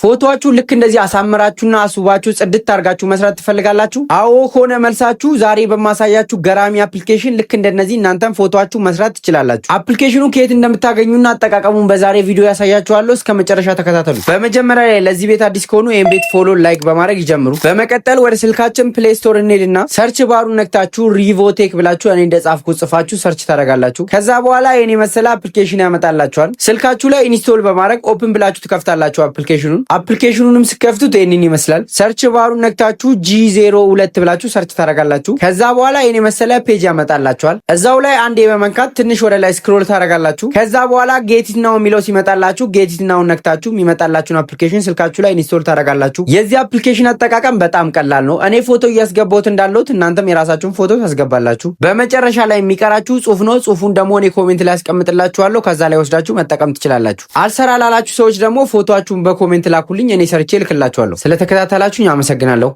ፎቶአችሁ ልክ እንደዚህ አሳምራችሁና አስውባችሁ ጽድት አድርጋችሁ መስራት ትፈልጋላችሁ? አዎ ከሆነ መልሳችሁ ዛሬ በማሳያችሁ ገራሚ application ልክ እንደነዚህ እናንተም ፎቶአችሁ መስራት ትችላላችሁ። Application ኑ ከየት እንደምታገኙና አጠቃቀሙን በዛሬ ቪዲዮ ያሳያችኋለሁ። እስከ መጨረሻ ተከታተሉ። በመጀመሪያ ላይ ለዚህ ቤት አዲስ ከሆኑ ይህን ቤት follow፣ like በማድረግ ይጀምሩ። በመቀጠል ወደ ስልካችን Play Store እንሄድና search bar ኡን ነክታችሁ ሪቮቴክ ብላችሁ እኔ እንደጻፍኩ ጽፋችሁ search ታደርጋላችሁ። ከዛ በኋላ ይህን የመሰለ application ያመጣላችኋል። ስልካችሁ ላይ install በማድረግ open ብላችሁ ትከፍታላችሁ application ኑን። Application ኑንም ስትከፍቱት ይህንን ይመስላል። Search bar ኡን ነክታችሁ G02 ብላችሁ search ታደርጋላችሁ። ከዛ በኋላ ይህን የመሰለ page ያመጣላችኋል። እዛው ላይ አንዴ በመንካት ትንሽ ወደ ላይ scroll ታደርጋላችሁ። ከዛ በኋላ get it now የሚለው ሲመጣላችሁ get it now ነክታችሁ የሚመጣላችሁን application ስልካችሁ ላይ install ታደርጋላችሁ። የዚህ application አጠቃቀም በጣም ቀላል ነው። እኔ ፎቶ እያስገባሁት እንዳለሁት እናንተም የራሳችሁን ፎቶ ታስገባላችሁ። በመጨረሻ ላይ የሚቀራችሁ ጽሁፍ ነው። ጽሁፉን ደግሞ እኔ comment ላይ አስቀምጥላችኋለሁ። ከዛ ላይ ወስዳችሁ መጠቀም ትችላላችሁ። አልሰራ ላላችሁ ሰዎች ደግሞ ፎቶአችሁን በ comment ላኩልኝ፣ እኔ ሰርቼ እልክላችኋለሁ። ስለተከታተላችሁኝ አመሰግናለሁ።